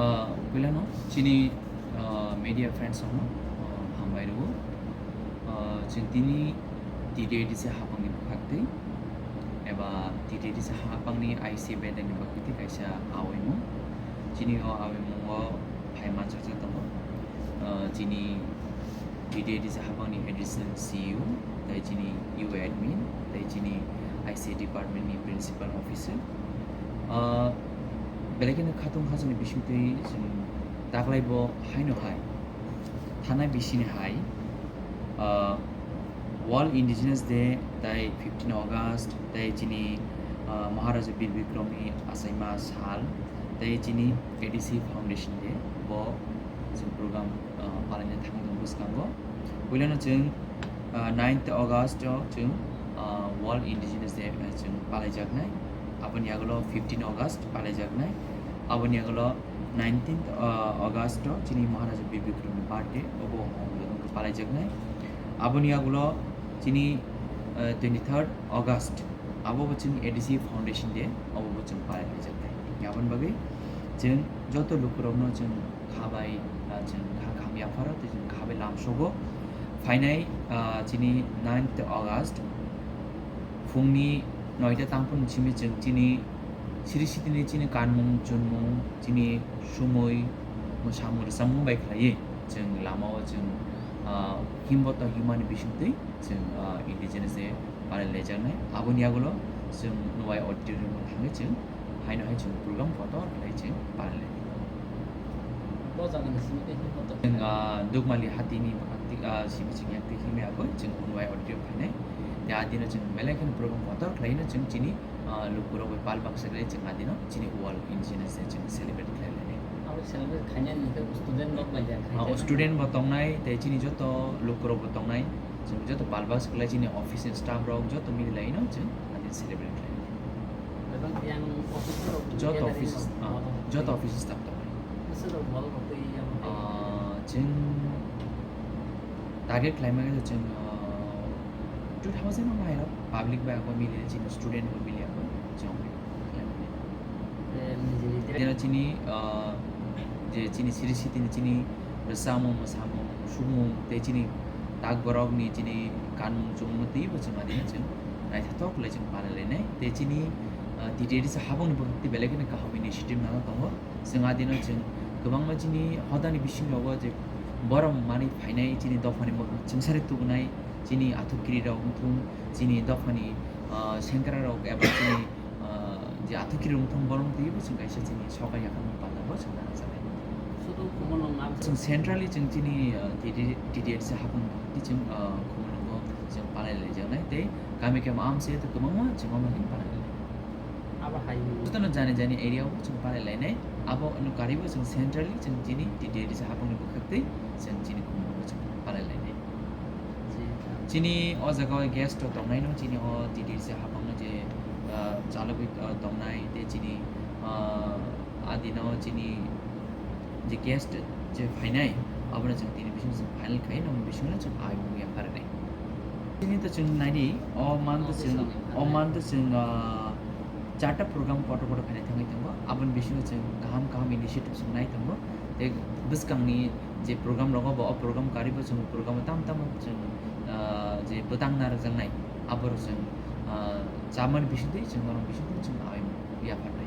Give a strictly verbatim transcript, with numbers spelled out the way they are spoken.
Ah, puilano chini, ah, media friends rokno, ah, hambai rwo. Ah, chwng tini T T A D C hapangni bwkhaktwi eba T T A D C hapangni I C bedekni bwkhaktwi kaisa awaimung. Chini o awaimungo phai manchajak tongo. Ah, chini T T A D C hapangni additional C E O, tei chini U A admin, tei chini I C A department ni principal officer. Ah, belai kheno khatung khajani bisingtwi chwng taklaibo haino hai, thanai bisini hai, ah, World Indigenous Day tei fifteen August tei chini, ah, Maharaja Bir Bikramni achaima sal tei chini A D C Foundation Day bo chwng program, ah, palaina thangwi tongo bwskango. Puilano chwng, ah, ninth August o chwng, ah, World Indigenous Day, ah, chwng palaijaknai. Aboni yagulo fifteen August palaijaknai. Aboni yagulo nineteenth, ah, August o chini Maharaja Bir Bikramni birthday, obo palaijaknai. Aboni yagulo chini, ah, twenty-third August, abo bo chwng A D C Foundation Day, obo bo chwng palaijaknai. Aboni bagwi chwng joto lukurokno chwng kha bai, ah, chwng kha kaham yapharo, tei chwng kha bai lamsogo. Phainai, ah, chini ninth August phungni noita tangphuru simi chwng chini siri sitini chini kanmung chunmung, chini sumui, mwsamung rwchapmung bai khlaiwi chwng lamao chwng, ah, himbo tong himani bisingtwi chwng, ah, Indigenous Day palai laijaknai. Aboni yagulo chwng Nwai Auditorium o thangwi chwng haino hai chwng program kotor khlai chwng palai lai. Bo jagani simi tei himbo tong. Chwng, ah, Dukmali hatini bwkhak twi, ah, simi chwng yak twi himwi agoi chwng Nwai Auditorium phainai. Tei adino chwng belai kheno program kotor khlaino chwng chini, ah, lukurok bai pal baksa khlai chwng adino chini World Indigenous Day chwng celebrate khlai lainai. Abo celebrate khainani hwnkhe student rok bai ya khainai. Ah, student bo tongnai, tei chini joto lukurok bo tongnai. Chwng joto pal baksa khlai chini office ni staff rok joto mili laino chwng adin celebrate khlai. Joto office, ah, joto office staff tongnai. Ah, chwng target khlaimani chwng, ah, two thousand o mairok public bai abo mili chini student bo mili abo chwng. Tei nini chini, ah, je chini siri sitini chini rwchapmung, mwsamung, sumung, tei chini tak borokni chini kanmung chumungno twibo chwng adino chwng naithothok khlai chwng palai lainai. Tei chini, ah, T T A D C hapangni bwkhak tei belai kheno kaham initiative nana tongo. Chwng adino chwng kwbangma chini hodani bisingo je borok manwi phainai chini dophani mwkhang chwngsari tubunai chini athukiri rok wngthung, chini dophani, ah, sengkra rok eba chini ah, je athukiri wngthung borok twibo chwng kaisa chini sokai yakarmung panda bo chwng nana chanai. Sudu Khumulwng am chwng centrally chwng chini, ah, T D, T D F C hapung twi chwng, ah, Khumulwngo chwng palai laijaknai tei kami kami amse to kwbangma chwng omo hin palai lai. Abo hai jotono jani jani area o chwng palai lainai. Abo no karibo chwng centrally chwng chini T D F C hapungni bwkhak twi chwng chini Khumulwngo chwng palai lainai. Chini o jaga o guest rok tongnai no, chini o T D C hapang no je, ah, chalogwi, ah, tongnai, tei chini, ah, adino chini je guest je phainai, abono chwng tini bising chwng final khai, nokni bisingo chwng aimung yapharnai. Chini to chwng naidi, o man to chwng, o man to chwng, ah, charta program kotor kotor khainai thangwi tongo, aboni bisingo chwng kaham kaham initiative chwng nai tongo, tei bwskangni je program rogo bo, o program karibo chwng program tam tamo chwng, ah, je bwtang narwkjaknai, aborok chwng, ah, chamani bisingtwi chwng norok bisingtwi chwng aimung yapharnai.